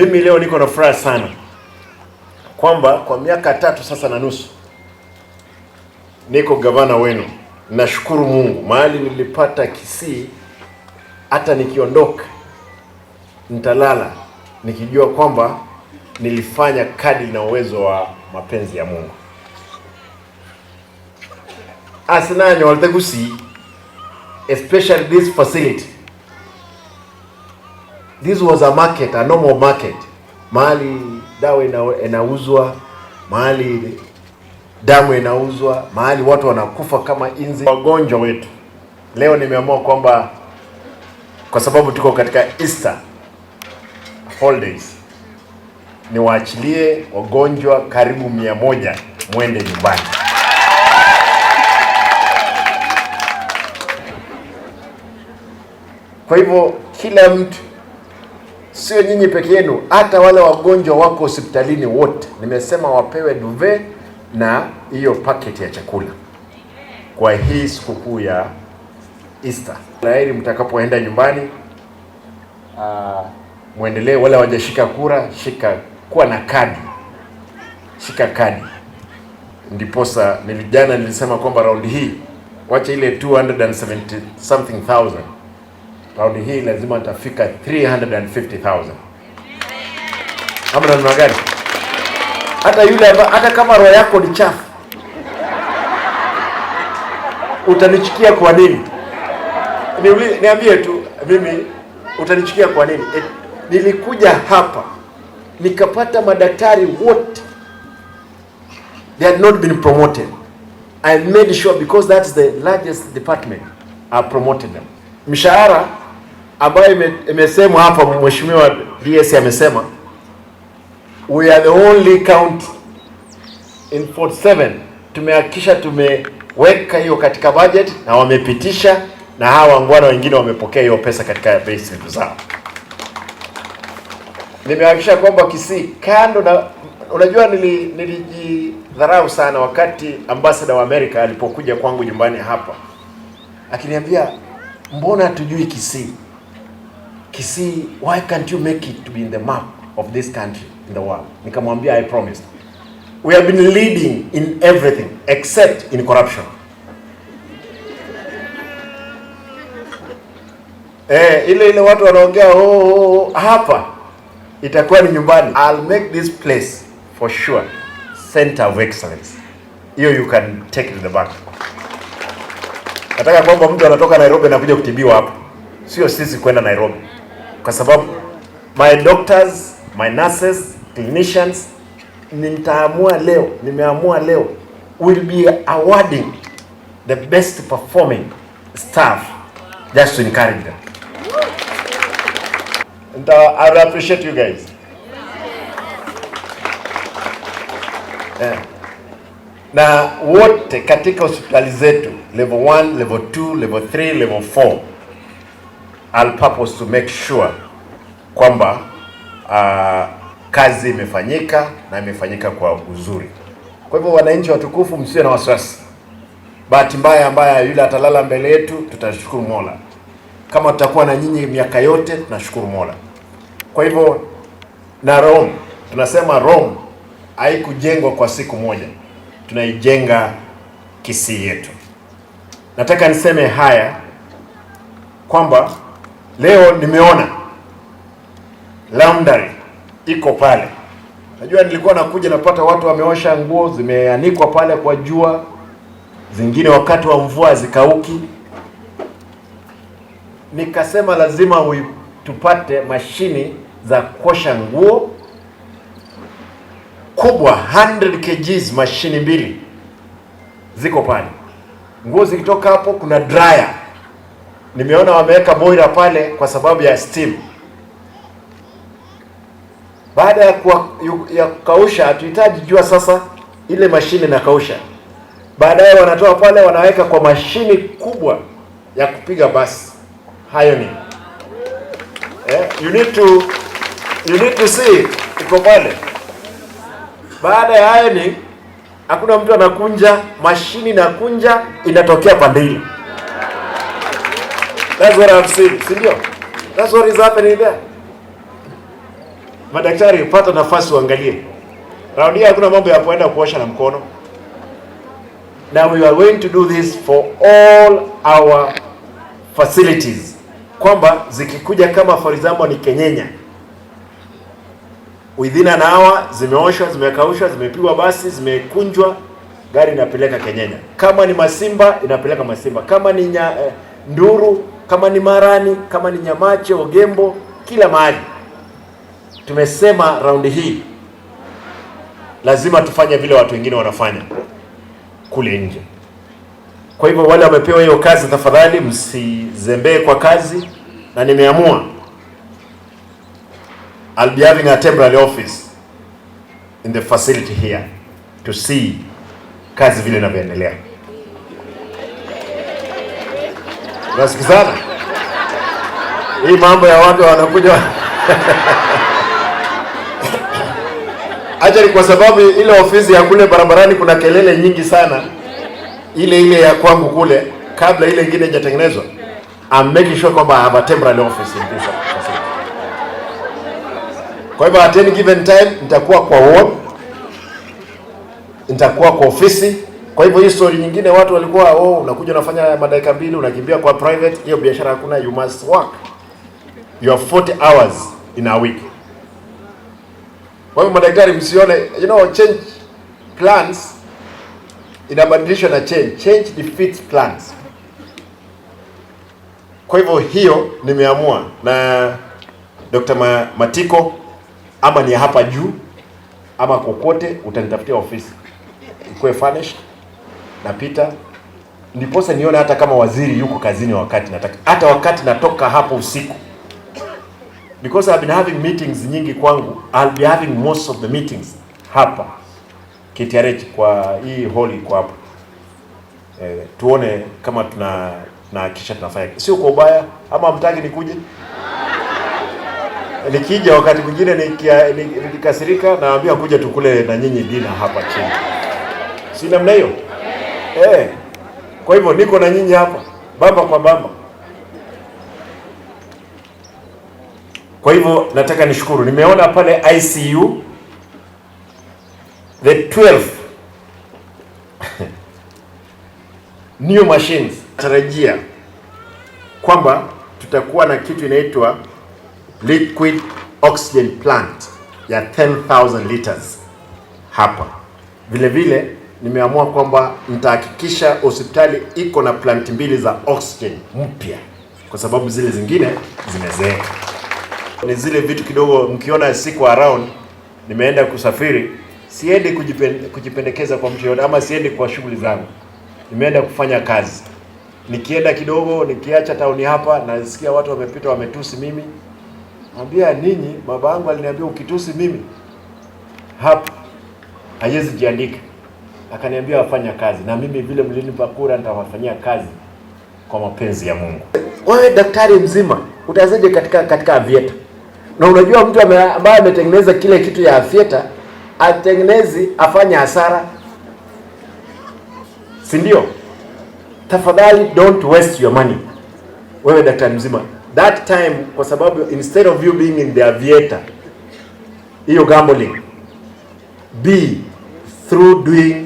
Mimi leo niko na furaha sana kwamba kwa miaka 3 sasa na nusu niko gavana wenu. Nashukuru Mungu, mahali nilipata Kisii, hata nikiondoka nitalala nikijua kwamba nilifanya kadri na uwezo wa mapenzi ya Mungu. Asinanyo Kisii, especially this facility. This was a market, a normal market. Mahali dawa inauzwa, mahali damu inauzwa, mahali watu wanakufa kama inzi. Wagonjwa wetu. Leo nimeamua kwamba kwa sababu tuko katika Easter holidays, niwaachilie wagonjwa karibu 100 muende nyumbani. Kwa hivyo kila mtu, sio nyinyi peke yenu, hata wale wagonjwa wako hospitalini wote, nimesema wapewe duvet na hiyo packet ya chakula kwa hii sikukuu ya Easter. Laheri mtakapoenda nyumbani, muendelee. Wale hawajashika kura, shika, kuwa na kadi, shika kadi. Ndiposa jana nilisema kwamba round hii, wacha ile 270 something thousand, round hii lazima nitafika 350,000. Ama namna gani? Hata yule ambaye, hata kama roho yako ni chafu, utanichukia kwa nini? Niambie tu mimi, utanichukia kwa nini? Nilikuja hapa nikapata madaktari wote, they had not been promoted. I made sure, because that's the largest department, I promoted them. Mshahara ambayo imesemwa hapa, Mheshimiwa DS amesema we are the only county in 47 tumehakikisha tumeweka hiyo katika budget na wamepitisha, na hawa wangwana wengine wamepokea hiyo pesa katika payslip zao. Nimehakikisha kwamba Kisii, kando na, unajua nilijidharau sana wakati ambassador wa Amerika alipokuja kwangu nyumbani hapa akiniambia, mbona hatujui Kisii? Kisii, why can't you make it to be in the map of this country in the world? Nikamwambia, I promised. We have been leading in everything except in corruption. Ile ile watu wanaongea, oh, oh, oh, hapa itakuwa ni nyumbani. I'll make this place for sure center of excellence. Hiyo you can take it to the bank. Nataka kwamba mtu anatoka Nairobi anakuja kutibiwa hapa, sio sisi kwenda Nairobi, kwa sababu my doctors, my nurses, clinicians, nitaamua leo, nimeamua leo, will be awarding the best performing staff just to encourage them. And I appreciate you guys. Yeah. Na wote katika hospitali zetu level 1, level 2, level 3, level 4, I'll purpose to make sure kwamba kazi imefanyika na imefanyika kwa uzuri. Kwa hivyo wananchi watukufu, msiwe na wasiwasi. Bahati mbaya ambaye yule atalala mbele yetu, tutashukuru Mola. Kama tutakuwa na nyinyi miaka yote, tunashukuru Mola. Kwa hivyo na Rome, tunasema Rome haikujengwa kwa siku moja, tunaijenga Kisii yetu. Nataka niseme haya kwamba leo nimeona laundry iko pale. Najua nilikuwa nakuja napata watu wameosha nguo zimeanikwa pale kwa jua, zingine wakati wa mvua zikauki. Nikasema lazima tupate mashini za kuosha nguo kubwa, 100 kgs, mashini 2 ziko pale. Nguo zikitoka hapo kuna dryer. Nimeona wameweka boiler pale kwa sababu ya steam. Baada ya kukausha, hatuhitaji jua sasa, ile mashine inakausha. Baadaye wanatoa pale wanaweka kwa mashini kubwa ya kupiga basi. Hayo ni. You need to see iko pale. Baada ya hayo ni hakuna mtu anakunja, mashini inakunja, inatokea pande ile. That's what I've seen, si ndio? That's what is happening there. Madaktari, pata nafasi uangalie. Raundi hii hakuna mambo ya kuenda kuosha na mkono. Now we are going to do this for all our facilities, kwamba zikikuja kama for example ni Kenyenya, within an hour zimeoshwa, zimekaushwa, zimepigwa basi, zimekunjwa, gari inapeleka Kenyenya. Kama ni Masimba inapeleka Masimba, kama ni Nduru, kama ni Marani, kama ni Nyamache, Ogembo, kila mahali. Tumesema raundi hii lazima tufanye vile watu wengine wanafanya kule nje. Kwa hivyo wale wamepewa hiyo kazi, tafadhali msizembee kwa kazi, na nimeamua I'll be having a temporary office in the facility here to see kazi vile inavyoendelea. Unasikizana? Hii mambo ya watu wanakuja acha ni kwa sababu ile ofisi ya kule barabarani kuna kelele nyingi sana, ile ile ya kwangu kule, kabla ile ingine haijatengenezwa. I'm making sure kwamba I have a temporary office in this facility. Kwa hivyo at any given time nitakuwa kwa ward, nitakuwa kwa ofisi. Kwa hivyo hii story nyingine watu walikuwa oh, unakuja unafanya madakika mbili unakimbia kwa private, hiyo biashara hakuna. You must work your 40 hours in a week. Kwa hivyo madaktari, msione, change plans inabadilishwa na change. Change defeats plans. Kwa hivyo hiyo nimeamua na Dr. Matiko, ama ni hapa juu ama kokote utanitafutia ofisi ikuwe furnished, napita ndiposa nione hata kama waziri yuko kazini wakati nataka, hata wakati natoka hapo usiku, because I've been having meetings nyingi kwangu. I'll be having most of the meetings hapa KTRH kwa hii hall iko hapa. Tuone kama tuna tunahakikisha tunafanya, sio kwa ubaya, ama mtaki nikuje. Nikija wakati mwingine nikikasirika, naambia kuja tukule na nyinyi dina hapa chini, si namna hiyo eh? Kwa hivyo niko na nyinyi hapa bamba kwa bamba. Kwa hivyo nataka nishukuru, nimeona pale ICU the 12 new machines. Tarajia kwamba tutakuwa na kitu inaitwa liquid oxygen plant ya 10,000 liters hapa. Vile vile nimeamua kwamba nitahakikisha hospitali iko na plant mbili za oxygen mpya, kwa sababu zile zingine zimezeeka. Ni zile vitu kidogo, mkiona siku around nimeenda kusafiri, siendi kujipendekeza kwa mtu yoyote, ama siendi kwa shughuli zangu, nimeenda kufanya kazi. Nikienda kidogo, nikiacha tauni hapa, nasikia watu wamepita wametusi mimi. Ambia ninyi, baba yangu aliniambia ukitusi mimi hapa haiwezi jiandika. Akaniambia wafanya kazi, na mimi vile mlinipa kura nitawafanyia kazi kwa mapenzi ya Mungu. Wewe daktari mzima utawezaje katika avieta? Na unajua mtu ambaye ametengeneza kile kitu ya avieta atengenezi afanye hasara, si ndio? Tafadhali don't waste your money. Wewe daktari mzima that time, kwa sababu instead of you being in the aviator, hiyo gambling, be through doing